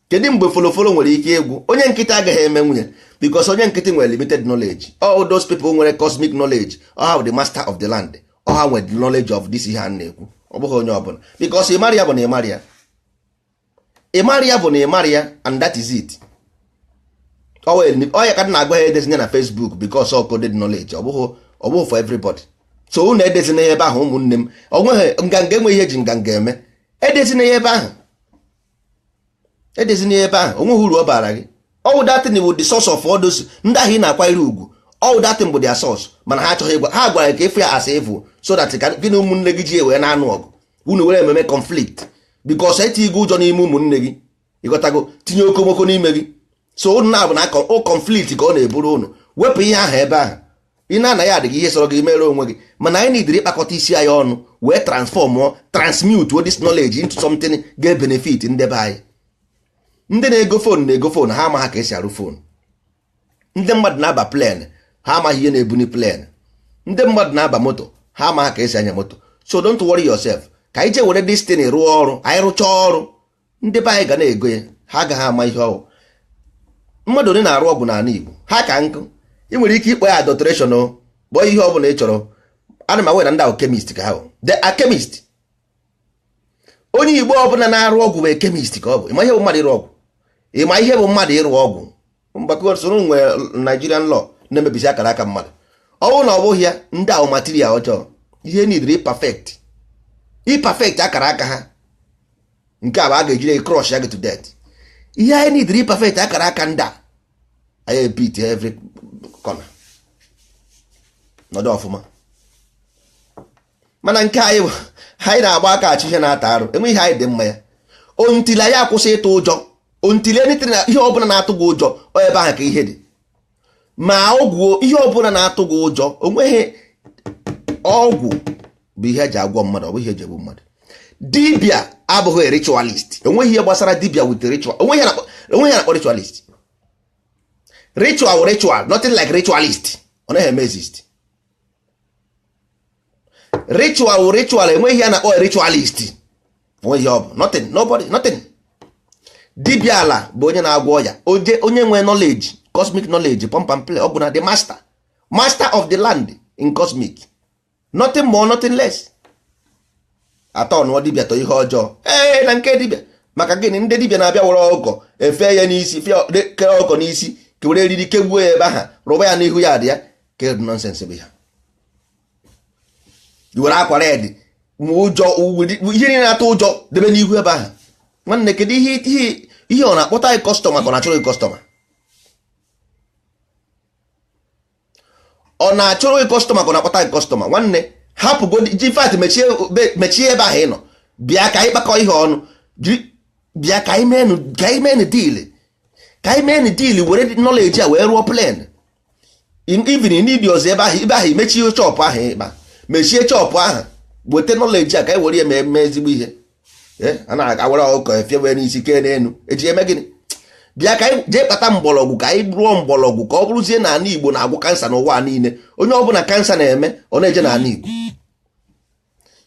Kedu mgbe follow follow nwere ike ịgwụ? Onye nkịtị agaghị eme nwunye, because onye nkịtị nwere limited knowledge. All those people nwere cosmic knowledge, all have the master of the land, all have nwere the knowledge of this ihe a na-ekwu. Ọ bụghị onye ọbụla, because ịmara ya bụ na ịmara ya, ịmara ya bụ na ịmara ya, and that is it. Ọ ya ka m na-agwa ha edezina na Facebook, because ọ coded knowledge. Ọ bụghị for everybody. So unu edezina ya ebe ahụ, ụmụnne m. Ọ nweghị nganga, enweghị ihe eji nganga eme. Edezina ya ebe ahụ, edezina ya ebe ahụ. Onweghị uru ọ bara gị. All that thing bụ the source of all those ndị ahụ ị na-akwanyere ugwu. All that thing bụ their source, mana ha achọghị ịgwa. Ha gwara ka ịfụ ya as evil, so that ka gị na ụmụnne gị ji wee na-anụ ọgụ, unu were ememe conflict, because etighị ụjọ n'ime ụmụnne gị. Ịghọtago? Tinye okomoko n'ime gị, so unu na-abụ na o conflict ka ọ na-eburu unu. Wepụ ihe ahụ ebe ahụ ị na-anaghị adịghị ihe sọrọ gị mere onwe gị. Mana anyị nidiri ịkpakọta isi anyị ọnụ wee transform, transmute this knowledge into something ga-ebenefit ndị be anyị. Ndị na-ego phone na-ego phone, ha amaghị ka esi arụ phone. Ndị mmadụ na-aba plane, ha amaghị ihe na-ebuni plane. Ndị mmadụ na-aba moto, ha amaghị ka esi anya moto. So don't worry yourself. Ka anyị jee were destiny rụọ ọrụ anyị. Rụchaa ọrụ, ndị be anyị ga na-ego ya, ha agaghị ama ihe ọwụ. Mmadụ ole na-arụ ọgwụ n'ala Igbo? Ha ka nkụ. Ị nwere ike ịkpọ ya adulteration o, kpọọ ihe ọ bụla ị chọrọ. Ana m awe na ndị alchemist ka ha bụ, the alchemist. Onye Igbo ọbụla na-arụ ọgwụ bụ chemist ka ọ bụ. Ịma ihe bụ mmadụ ịrụ ọgwụ? Ịma ihe bụ mmadụ ịrụ ọgwụ? Mgbakọ soro nwere Nigerian law na-emebisi akara aka mmadụ. Ọ bụrụ na ọ bụghị ya, ndị ahụ material ọjọọ ihe nidiri perfect, i perfect akara aka ha. Nke a bụ a ga-ejiri crush ya gị to death. Ihe anyị nidiri perfect akara aka ndị a, anyị epit every corner nọdụ ọfụma. Mana nke anyị bụ anyị na-agba aka achụ ihe na-ata arụ, enwe ihe anyị dị mma ya. Ontili anyị akwụsị ịtụ ụjọ, ontili anything, ihe ọbụla na-atụ gị ụjọ, ọ ebe ahụ ka ihe dị. Ma ọgwụ, ihe ọbụla na-atụ gị ụjọ, onweghị ọgwụ bụ ihe eji agwọ mmadụ, ọ bụ ihe eji egbu mmadụ. Dibia abụghị ritualist. Enweghị ihe gbasara dibia with ritual. Onweghị ihe na-akpọ ritualist. Ritual, ritual, nothing like ritualist. Ọ naghị eme exist. Ritual, ritual, enweghị ihe na-akpọ ritualist. Onweghị ihe ọ bụ, nothing, nobody, nothing. Dibia ala bụ onye na-agwọ ọya, onye nwee knowledge, cosmic knowledge, pump and play. Ọ bụ na the master, master of the land. in cosmic. Nothing more, nothing less. Atọ nụọ dibịa tọ ihe ọjọọ. Ee, na nke dibịa maka gịnị? Ndị dibịa na-abịa were ọkụkọ efe ya n'isi, kere ọkụkọ n'isi, ka were eriri kegbuo ya ebe aha, rụba ya n'ihu ya, dị ya ke nonsense bụ ya. Were akwa red ma ụjọ, ihe niile na-atụ ụjọ, debe n'ihu ebe ahụ. Nwanne, kedu ihe ihe ọ na-akpọta anyị customer, ka ọ na-achọrọ gị customer? Ọ na-achọrọ gị customer, ka ọ na-akpọta gị customer? Nwanne, hapụgodi ji fat, mechie ebe ahụ ị nọ, bịa ka anyị kpakọ ihe ọnụ. Bịa ka anyị meenụ deal, ka anyị meenụ deal, were knowledge a wee rụọ plan. Even need ọzọ ebe ahụ, ebe ahụ mechie shop ahụ, ịkpa mechie shop ahụ, weta knowledge a ka anyị were ya mee ezigbo ihe. A na-awere ọkụkọ efie wee n'isi kee n'elu, eji eme gịnị? Bịa ka anyị jee kpata mgbọrọgwụ, ka anyị rụọ mgbọrọgwụ, ka ọ bụrụzie na ala Igbo na-agwụ kansa n'ụwa niile. Onye ọbụla kansa na-eme, ọ na-eje n'ala Igbo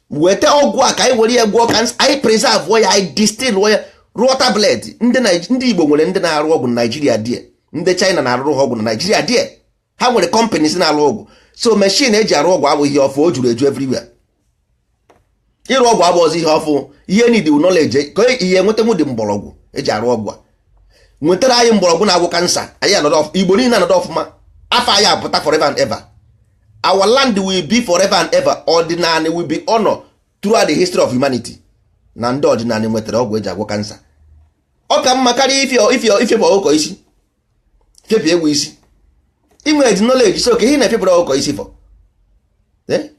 weta ọgwụ a ka anyị were ya gwọọ kansa. Anyị preserve ya, anyị distill ya, rụọ tablet. Ndị Igbo nwere ndị na-arụ ọgwụ na Naijiria die, ndị China na-arụrụ ha ọgwụ na Naijiria die. Ha nwere companies na-arụ ọgwụ. So machine eji arụ ọgwụ abụghị ihe ọfụ, o juru eju everywhere. Ịrụ ọgwụ abụghịzi ihe ọfụ. Ihe need knowledge ka ihe nwetanwu dị mgbọrọgwụ eji arụ ọgwụ a. Nwetara anyị mgbọrọgwụ na-agwụ kansa, anyị anọdụ, Igbo niile anọdụ ọfụma, afọ anyị apụta forever and ever. Our land will be forever and ever. Ọdịnala will be honor throughout the history of humanity. Na ndị ọdịnala nwetara ọgwụ eji agwọ kansa, ọ ka mma karịa ifepụ ọkụkọ isi, fepụ ewu isi. Inwere dị knowledge, so ka ihe na-efepụrụ ọkụkọ isi fọ.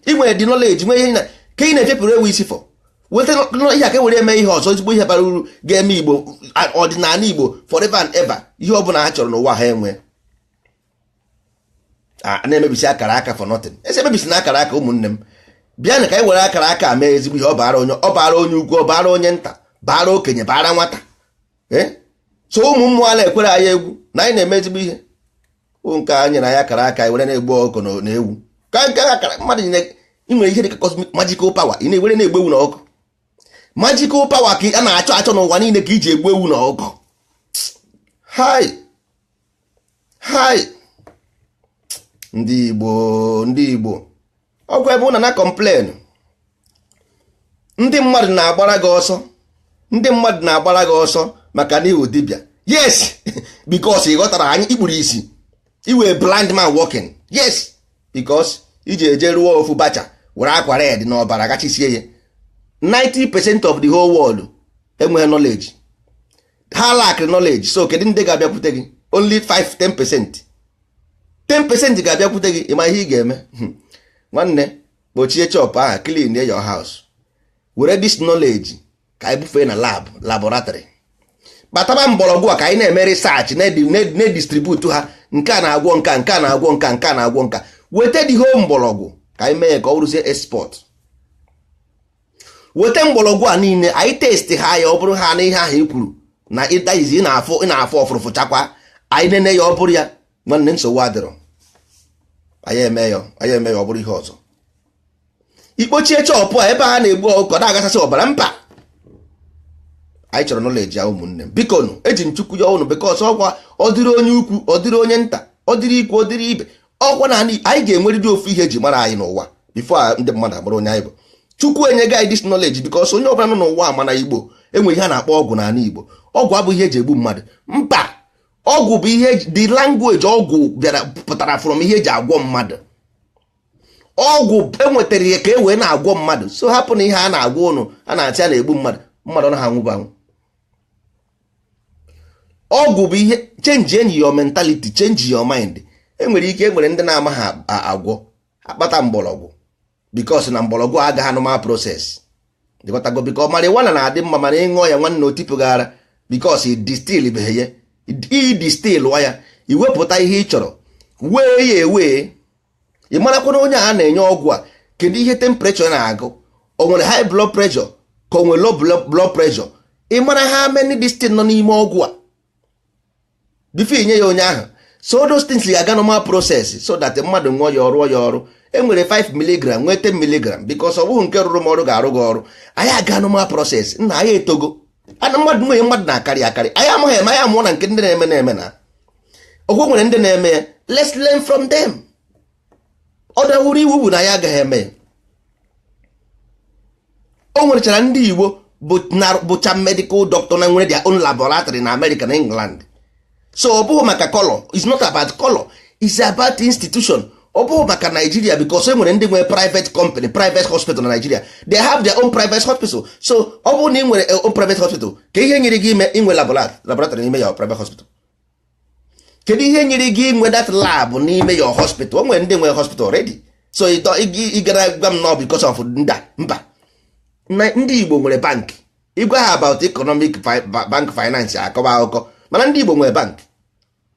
Inwere dị knowledge, nwee ihe ka ị na-efepụrụ ewu isi fọ. Weta ihe a ka were eme ihe ọzọ, ezigbo ihe bara uru ga-eme Igbo, ọdịnala Igbo forever and ever. Ihe ọ bụla ha chọrọ n'ụwa ha enwe. A na-emebisi akara aka for nothing. Esi emebisi na akara aka. Ụmụnne m, bịa na ka anyị were akara aka mee ezigbo ihe. Ọ bara onye, ọ bara onye ukwu, ọ bara onye nta, bara okenye, bara nwata. So ụmụ mmụọ a na-ekwere anyị egwu na anyị na-eme ezigbo ihe. Nke a nyere anyị akara aka, anyị were na-egbu ọkụkọ na ewu ka nke akara mmadụ ị nwere ihe dịka cosmic magical power, ị na-ewere na-egbu ewu na ọkụkọ. Magical power ka a na-achọ achọ n'ụwa niile ka iji egbu ewu na ọkụkọ. Hai hai, ndị Igbo, ndị Igbo, ọgwụ ebe ụna na complain, ndị mmadụ na-agbara gị ọsọ, ndị mmadụ na-agbara gị ọsọ maka na iwu dibịa. Yes, because ị ghọtara anyị ikpuru isi, iwe blind man walking. Yes, because iji eje rụọ ofu bacha, were akwa red na ọbara gachisie ya. 90% of the whole world enweghị knowledge, ha lack knowledge. So kedu ndị ga-abịakwute gị? Only 5 10%, 10% ga-abịakwute gị. Ịma ihe ị ga-eme? Nwanne, kpochie shop ahụ, clean your house, were this knowledge ka anyị bufee na lab, laboratory, kpataba mgbọrọgwụ a ka anyị na-eme research, na-edistribute ha. Nke a na-agwọ nka, nke a na-agwọ nka, nke a na-agwọ nka. Weta dị whole mgbọrọgwụ ka anyị mee ya ka ọ bụrụzie export. Weta mgbọrọgwụ a niile, anyị test ha ya. Ọ bụrụ ha na ihe ahụ i kwuru na ịdayizi, ị na-afụ ọfụrụfụ chakwa, anyị nene ya, ọ bụrụ ya, nwanne, nsogbu adịrọ. Anyị eme ya, anyị eme ya, ọ bụrụ ihe ọzọ. Ikpochie shop a ebe a na-egbu ọkụkọ, na-agasasị ọbara mba. Anyị chọrọ knowledge ya. Ụmụnne m, biko nụ, eji m Chukwu ya ụnụ, because ọkwa ọ dịrị onye ukwu, ọ dịrị onye nta, ọ dịrị ikwu, ọ dịrị ibe, ọkwa na anyị ga-enwerịrị ofu ihe eji mara anyị n'ụwa before ndị mmadụ agbara onye anyị bụ. Chukwu enyego anyị this knowledge because onye ọbụla nọ n'ụwa mana Igbo enwe ihe a na-akpọ ọgwụ n'ala Igbo. Ọgwụ abụghị ihe eji egbu mmadụ mba. Ọgwụ bụ ihe, the language ọgwụ bịara pụtara from ihe eji agwọ mmadụ. Ọgwụ enwetara ya ka e wee na-agwọ mmadụ. So hapụ na ihe a na-agwọ ụnụ, a na-achị a na-egbu mmadụ, mmadụ ọ naghị anwụbụ anwụ. Ọgwụ bụ ihe change enyi your mentality, change your mind. Enwere ike enwere ndị na-amaghị agwọ akpata mgbọrọgwụ, because na mgbọrọgwụ agaghị normal process, dịghọtago? Because marijuana na-adị mma, mana ịṅụọ ya, nwanne, otipụghara, because distill beghị ya. I distill ya, iwepụta ihe ị chọrọ, wee ya ewee. Ị marakwana onye a na-enye ọgwụ a, kedu ihe temperature na-agụ? O nwere high blood pressure ka o nwere low blood pressure? Ị mara ha many this thing nọ n'ime ọgwụ a before inye ya onye ahụ. So those things ga-aga normal process so that mmadụ ṅụọ ya, ọrụọ ya ọrụ. E nwere 5 milligram, nwee 10 milligram, because ọ bụghị nke rụrụ m ọrụ ga-arụ gị ọrụ. Anyị aga normal process nna anyị etogo ana mmadụ nwunye mmadụ na-akarị akarị. Anyị amaghị eme, anyị amụọ na nke ndị na-eme na ọgwụ nwere ndị na-eme ya. Let's learn from them. Ọ dawuru iwu bụ na ya agaghị eme ya. O nwerechara ndị Igbo bụcha medical doctor na nwere their own laboratory na America na England. So ọ bụghị maka color. It's not about color, it's about institution. Ọ bụghị maka Nigeria, because e nwere ndị nwere private company, private hospital na Nigeria. They have their own private hospital. So ọ bụrụ na ị nwere own private hospital, ka ihe nyere gị ime inwe laboratory n'ime your private hospital? Kedu ihe nyere gị inwe that lab n'ime your hospital? O nwere ndị nwere hospital already. So ị gara gwa m nọ because of nda mba. Ndị Igbo nwere bank. Ịgwa ha about economic bank finance, akọba akụkọ. Mana ndị Igbo nwere bank,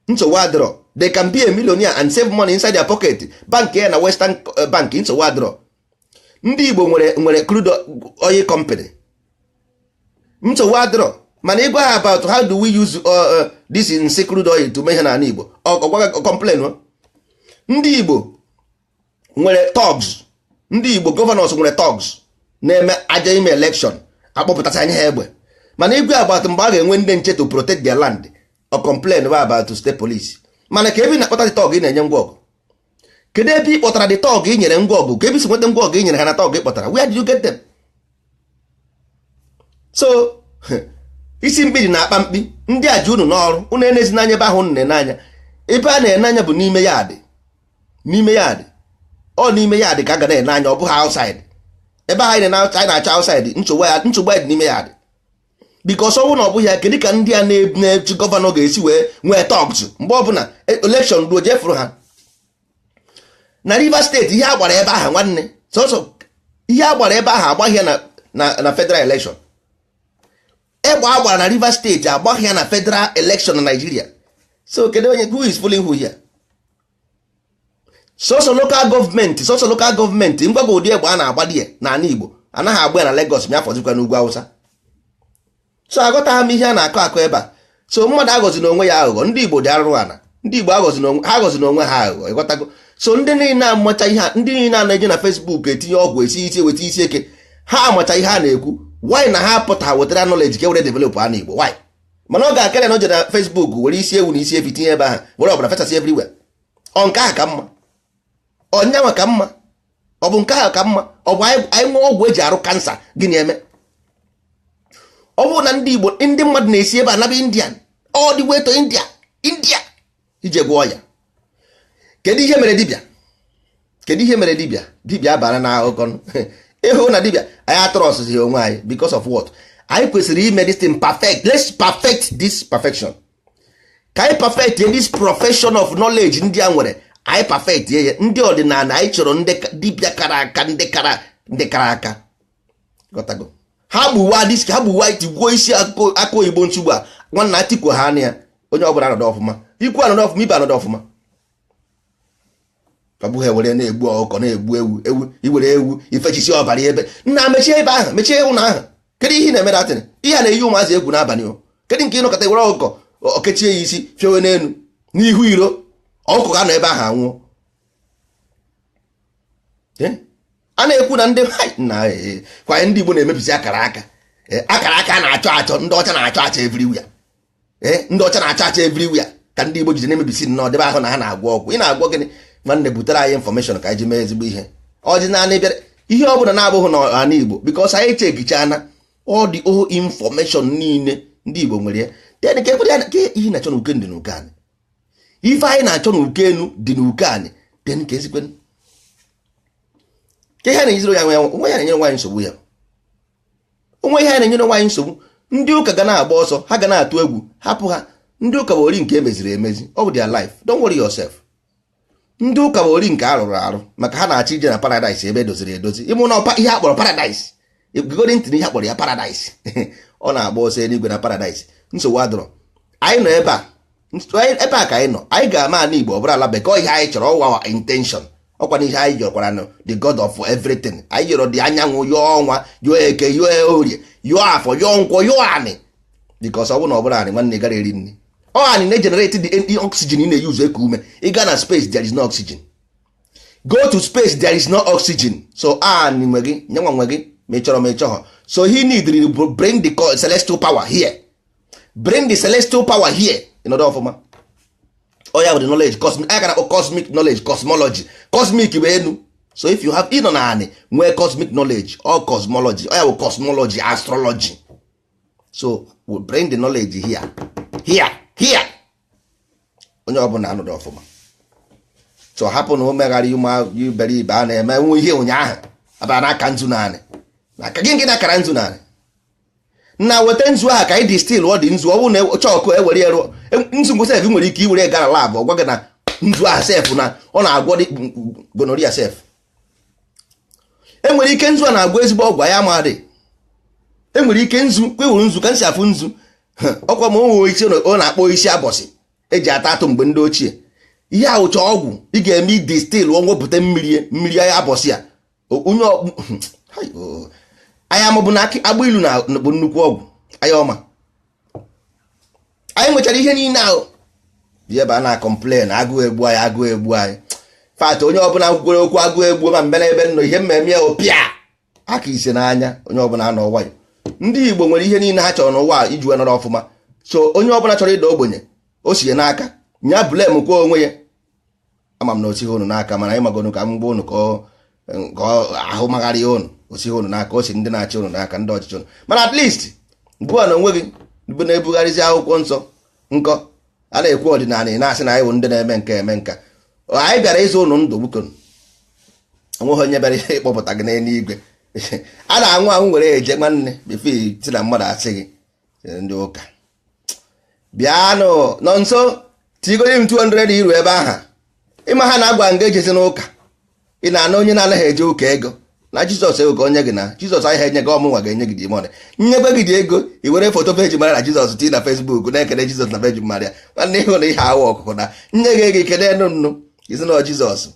nsogbu adịrọ. They can be a millionaire and save money inside their pocket. Bank ya na Western bank, nsogbu adịrọ. Ndị Igbo nwere crude oil company, nsogbu adịrọ. Mana ịgwa ha about how do we use this nsi crude oil to mee ihe n'ala Igbo, ọ complain. Ndị Igbo nwere thugs. Ndị Igbo governors nwere thugs na-eme aja ime election, akpọpụtasị anya ha egbe. Mana igwe about mgbe a ga-enwe ndị nche to protect their land, ọ complain about state police. Mana ka ebe ị na-akpọta the thug ị na-enye ngwa ọgụ? Kedu ebe ị kpọtara the thug ị nyere ngwa ọgụ? Ka ebe isi nweta ngwa ọgụ ị nyere ha na thug ị kpọtara? Where did you get them? So isi mkpi dị na-akpa mkpi. Ndị a ji unu n'ọrụ. Unu enezi n'anya ebe ahụ unu na-ene anya. Ebe a na-ene anya bụ n'ime yadị, n'ime yadị. Ọ n'ime yadị ka a ga na-ene anya, ọ bụghị outside. Ebe ahụ anyị na-achọ outside, nsogbu ya, nsogbu ya dị n'ime yadị, because ọnwụ na ọ bụghị ya, kedu ka ndị a na-echi governor ga-esi wee nwee thugs mgbe ọbụla election ruo jefuru ha na Rivers State? Ihe a gbara ebe ahụ, nwanne, sọsọ ihe a gbara ebe ahụ agbaghị ya na federal election. Egbe a gbara na Rivers State agbaghị ya na federal election na Nigeria. So kedu onye, who is fooling who here? Sọsọ local government, sọsọ local government. Ngwago ụdị egbe a na-agba die n'ala Igbo, anaghị agba ya na Lagos, ma afọzikwa n'ugwu Awụsa. So aghọtaghị m ihe a na-akọ akọ ebe a. So mmadụ aghọzi na onwe ya aghụghọ. Ndị Igbo dị arụrụ ana. Ndị Igbo ha aghọzi na onwe ha aghụghọ, ịghọtago? So ndị niile amacha ihe, ndị niile a na-eje na Facebook etinye ọgwụ, esi isi eweta isi eke, ha amacha ihe a na-ekwu. Why na ha pụta wetara knowledge ka e were develop ana Igbo? Why? Mana ọ ga-akarịa na o jere na Facebook were isi ewu na isi efi tinye ebe ahụ, were ọbara fesasị everywhere. Ọ nke ahụ ka mma? Ọnyanwa ka mma? Ọ bụ nke ahụ ka mma? Ọ bụ anyị nwee ọgwụ eji arụ cancer, gịnị eme? Ọ bụrụ na ndị Igbo, ndị mmadụ na-esi ebe a naba Indian, all the way to India, India ije gwọọ ya. Kedu ihe mere dibịa? Kedu ihe mere dibịa? Dibịa abara na akụkọ ịhụ na dibịa anyị atụrụ ọsịsị onwe anyị. Because of what? Anyị kwesịrị ime this thing perfect. Let's perfect this perfection, ka anyị perfect this profession of knowledge ndị a nwere. Anyị perfect ya. Ndị ọdịnala, anyị chọrọ ndị dibịa kara aka, ndị kara aka. Ghọtago? Ha gbuwa disk, ha gbuwa, tigbuo isi akụ oyibo nsugbu a. Nwanna, atikwo ha anya ya. Onye ọbụla anọdụ ọfụma, ikwu anọdụ ọfụma, ibe anọdụ ọfụma. Ọ bụghị ewere na-egbu ọkụkọ, na-egbu ewu, ewu iwere ewu ifechisi ọbara ebe nna. Mechie ebe ahụ, mechie ụlọ ahụ. Kedu ihe ị na-eme datịrị? Ihe a na-eyi ụmụazị egwu n'abalị o. Kedu nke ịnọkọta were ọkụkọ okechie ya isi fiewe n'elu n'ihu iro? Ọkụkọ ga-anọ ebe ahụ anwụọ. A na-ekwu na ndị na kwanye ndị Igbo na-emebisi akara aka. Akara aka na-achọ achọ, ndị ọcha na-achọ achọ everywhere. Ndị ọcha na-achọ achọ everywhere ka ndị Igbo jide na-emebisi nnọọ debe ahụ na ha na-agwọ ọgwụ. Ị na-agwọ gịnị? Nwanne, butere anyị information ka anyị ji mee ezigbo ihe ọdịnala. Bịara ihe ọ bụla na-abụghị n'ala Igbo, because anyị chekichana all the whole information niile ndị Igbo nwere ya. Then ka ekwere ya ka ihe na-achọ n'uke dị n'uke anyị. Ife anyị na-achọ n'uke enu dị n'uke anyị. Then ka ezikwe ka ihe na-enyere ya onwe ya, na-enyere nwaanyị nsogbu ya onwe ihe na-enyere nwaanyị nsogbu. Ndị ụka ga na-agba ọsọ, ha ga na-atụ egwu. Hapụ ha. Ndị ụka bụ ori nke emeziri emezi. Ọ bụ their life, don't worry yourself. Ndị ụka bụ ori nke arụrụ arụ, maka ha na-achọ ije na paradise ebe edoziri edozi. Ịmụ na ihe a kpọrọ paradise, egodi ntị na ihe a kpọrọ ya paradise. Ọ na-agba ọsọ eluigwe na paradise. Nsogbu adọrọ. Anyị nọ ebe a, ebe a ka anyị nọ. Anyị ga-ama ala Igbo ọ bụrụ ala bekee. Ihe anyị chọrọ, ọwa intention, ọkwa na ihe anyị yọkwara nụ the god of everything. Anyị yọrọ dị anyanwụ, yọọ ọnwa, yọọ eke, yọọ orie, yọọ afọ, yọọ nkwọ, yọọ anị, because ọ bụrụ na ọ bụrụ anị, nwanne, gara eri nri. Ọ anị na-egenerate the oxygen ị na-eyuzu eku ume. Ị gaa na space, there is no oxygen. Go to space, there is no oxygen. So anị nwe gị, nyenwa nwe gị, ma ị chọrọ ma ị chọghọ. So he need to bring the celestial power here, bring the celestial power here. Ịnọdụ ọfụma. Ọ ya bụ the knowledge cosmic anyị na-akpọ cosmic knowledge, cosmology. Cosmic bụ enu. So if you have, ịnọ na anị nwee cosmic knowledge or cosmology, ọ ya bụ cosmology, astrology. So we bring the knowledge here, here, here. Onye ọbụla anụrụ ọfụma. So hapụ na o megharị ụmụ iberibe a na-eme nwe ihe ụnyaahụ aba n'aka nzu naanị na aka gị nke na-akara nzu naanị na weta nzu ahụ ka anyị distill. Ọ dị nzu, ọ bụrụ na chọkụ ewere ya rụọ nzu ngwo sef, nwere ike iwere gara lab, ọ gwa gị na nzu ahụ sef na ọ na-agwọ dị gonorrhea sef. Enwere ike nzu a na-agwọ ezigbo ọgwụ anyị amadị. Enwere ike nzu kwewuru nzu ka nsi afụ nzu ọkwa ma o nwere isi ọ na-akpọ isi abọsị eji ata atụ mgbe ndị ochie. Ihe awụcha ọgwụ ị ga-eme distill, wepụta mmiri, mmiri abọsị a onye anyị amabụ na agba ilu na bụ nnukwu ọgwụ. Anyị ọma, anyị nwechara ihe niile ahụ bi ebe a na-complain agụụ egbu anyị, agụụ egbu anyị. Fat onye ọbụla gwere okwu agụụ egbu ma mbe n'ebe nọ ihe mmemme ya opịa aka ise n'anya. Onye ọbụla nọ nwayọ. Ndị Igbo nwere ihe niile ha chọrọ n'ụwa iji wee nọrọ ọfụma. So onye ọbụla chọrọ ịda ogbenye, o sie n'aka nya blame kwa onwe ya. Ama m na osighi unu n'aka, mana anyị magonu ka m gwa unu ka ahụ magharịa unu. Osighi unu n'aka, o si ndị na-achị unu n'aka, ndị ọchịchị unu. Mana at least gụa na onwe gị bụ na-ebugharịzi akwụkwọ nsọ nkọ a na-ekwu ọdịnala, ị na-asị na anyị bụ ndị na-eme nke eme nka. Anyị bịara ịzụ ụnụ ndụ bukon. Onweghị onye bịara ịkpọpụta gị n'eluigwe. A na-anwụ anwụ were eje nwanne before si na mmadụ asị gị ndị ụka bịanụ nọ nso tigoro m 200 euro ebe aha. Ịma ha na-agwa nga ejezi n'ụka. Ị na-ana onye na-anaghị eje ụka ego na Jizọs ego ka onye gị na Jizọs ahịa enye gị. Ọmụnwa ga-enye gị demon nyekwe gị dị ego i were foto Virgin Maria na Jizọs tii na Facebook na-ekele Jizọs na Virgin Maria. Nwanne, ịhụ na ihe awa ọkụkọ na nye gị ego ikele nụ nnu isi na Jizọs.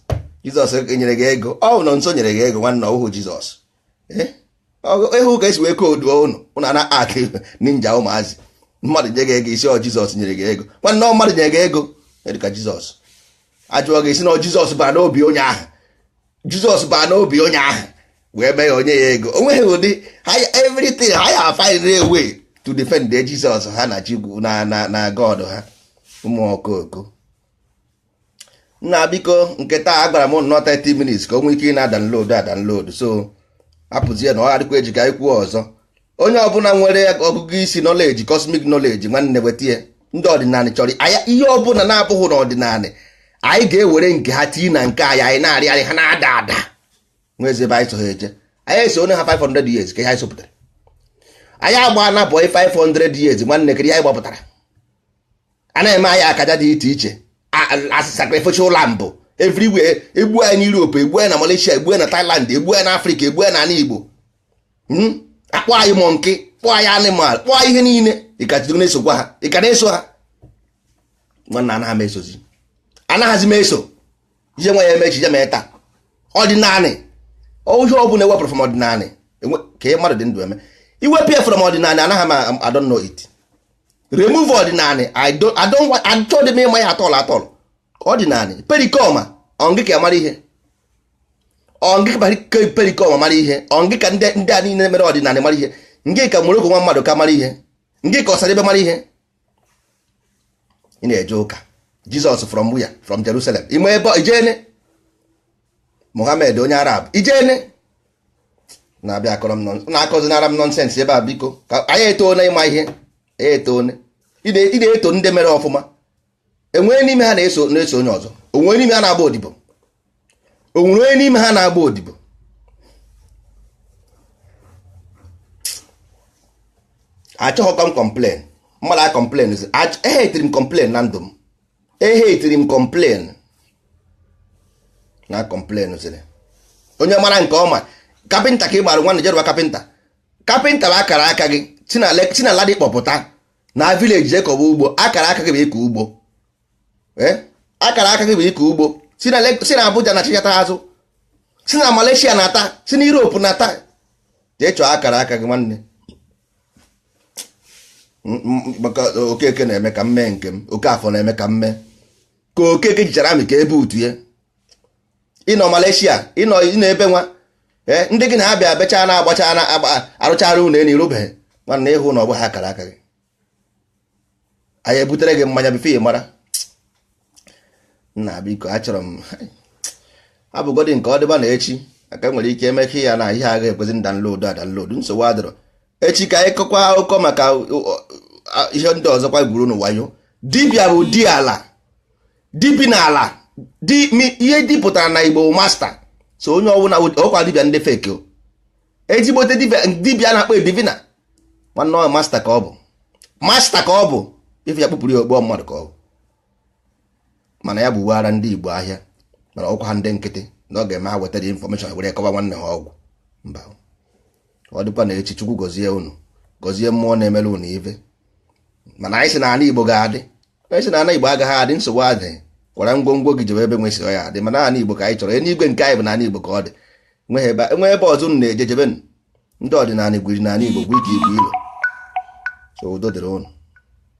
Jizọs nyere gị ego, ọ nọ nso nyere gị ego. Nwanne, ọhụụ Jizọs ịhụ ka esi wee kooduo ụnụ ụnụ ana akị ninja ụmụazị. Mmadụ nye gị ego, isi ọ Jizọs nyere gị ego. Nwanne, ọ mmadụ nyere gị ego dịka Jizọs. Ajụọ gị isi na Jizọs bara n'obi onye ahụ, Jizọs bara n'obi onye ahụ wee mee ya onye ya ego. O nweghị ụdị everything ha ya find a way to defend the Jizọs ha na Chukwu na God ha. Ụmụ okoko nna, biko, nke taa agwara m nnọọ 30 minutes ka o nwee ike ị na-adownload adownload. So apụzie na ọ adịkwa eji ka anyị kwuo ọzọ. Onye ọbụla nwere ọgụgụ isi, knowledge, cosmic knowledge, nwanne, weta ya. Ndị ọdịnala chọrọ anya ihe ọbụla na-abụghị n'ọdịnala, anyị ga-ewere nke ha tii na nke anyị. Anyị na-arị arị, ha na-ada ada. Nwezi ebe anyị so ha eje. Anyị eso onye ha 500 years ka ihe anyị sopụtara. Anyị agba na bọị 500 years. Nwanne, kedu ihe anyị gbapụtara? A na-eme anyị akaja dị iche iche, sacrificial lamb everywhere. Egbu anyị na Europe, egbu anyị na Malaysia, egbu anyị na Thailand, egbu anyị na Africa, egbu anyị na ala Igbo. Akpọ anyị monkey, kpọọ anyị animal, kpọọ anyị ihe niile. Ị ka jidoro na-esokwa ha, ị ka na-eso ha. Nwanne, anaghị m esozi, anaghịzi m eso ihe nwa ya emechi ya mee taa. Ọdịnanị, ihe ọ bụla ewepụrụ from ọdịnanị ka mmadụ dị ndụ eme, iwepụ ya from ọdịnanị, anaghị m, I don't know it. Remove ọdịnanị, I don't, I don't want, achọghị m ịma ya atọl atọl. Ọdịnanị perikoma ọngị ka mara ihe, ọngị ka perikoma mara ihe, ọngị ka ndị a niile mere ọdịnanị mara ihe, ngị ka Morocco nwa mmadụ ka mara ihe, ngị ka ọsara ebe mara ihe. Ị na-eje ụka Jizọs from where? From Jerusalem. Ime ebe ijene Mohammed onye Arab ijene na-abịa akọrọ m na-akọzinara m nonsense ebe a. Biko, ka anyị etoo na ịma ihe anyị etoo. Ị na-eto ndị mere ọfụma. Enwee n'ime ha na-eso na-eso onye ọzọ, onwere n'ime ha na-agba odibo, onwere onye n'ime ha na-agba odibo. Achọghị ka m complain, mmadụ a complain. Ehetiri m complain na ndụ m, ehetiri m complain na complain ziri onye mara nke ọma. Kapịnta ka ị gbara, nwanne, jerụba kapịnta. Kapịnta bụ akara aka gị. Si na ladị kpọpụta na village jee kọba ugbo. Akara aka gị bụ ịkọ ugbo. Akara aka gị bụ ịkọ ugbo. Si na Abuja na chichata azụ, si na Malaysia na-ata, si na Europe na-ata, jee chọọ akara aka gị, nwanne. Maka Okeke na-eme ka m mee nke m, Okafọ na-eme ka m mee ka Okeke jichara amị ka ebe utu ya. Ịnọ Malaysia, ịnọ ịnọ ebe nwa ndị gị na-abịa becha na-agbacha na arụchara ụlọ elu irubeghị. Nwanne, ịhụ na ọ bụghị akara aka gị, anyị ebutere gị mmanya before ị mara. Nna, biko, achọrọ m abụgodi nke ọ dịba na echi aka nwere ike emekọ ya na ihe agaghị ekwezi download a download. Nsogbu adịrọ. Echi ka anyị kọkwa akụkọ maka ihe ndị ọzọkwa gwuru n'ụwayo. Dibịa bụ di ala, dibi na ala di ihe di pụtara na Igbo, master. So onye ọbụla ọkwa dibịa, ndị fake o, ezigbote dibịa na-akpọ divina, nwanne, ọ master ka ọ bụ, master ka ọ bụ. Ife ya kpụpụrụ ya okpu mmadụ ka ọ bụ, mana ya bụ uweara ndị Igbo ahịa, mana ọkwa ha ndị nkịtị na ọ ga-eme ha wetara information were kọba nwanne ha ọgwụ. Mba, ọ dịkwa na echi. Chukwu gọzie unu, gọzie mmụọ na-emere unu ife. Mana anyị sị na ala Igbo ga-adị, anyị sị na ala Igbo agaghị adị. Nsogbu adịghị. Kwara ngwongwo gị jebe ebe nwesịrị ya adị, mana ala Igbo ka anyị chọrọ. Eluigwe nke anyị bụ na ala Igbo ka ọ dị. Nweghị ebe ọzọ unu na-eje. Jebenu ndị ọdịnala gwiri n'ala Igbo, gwu ike igwe ilo. So udo dịrị unu.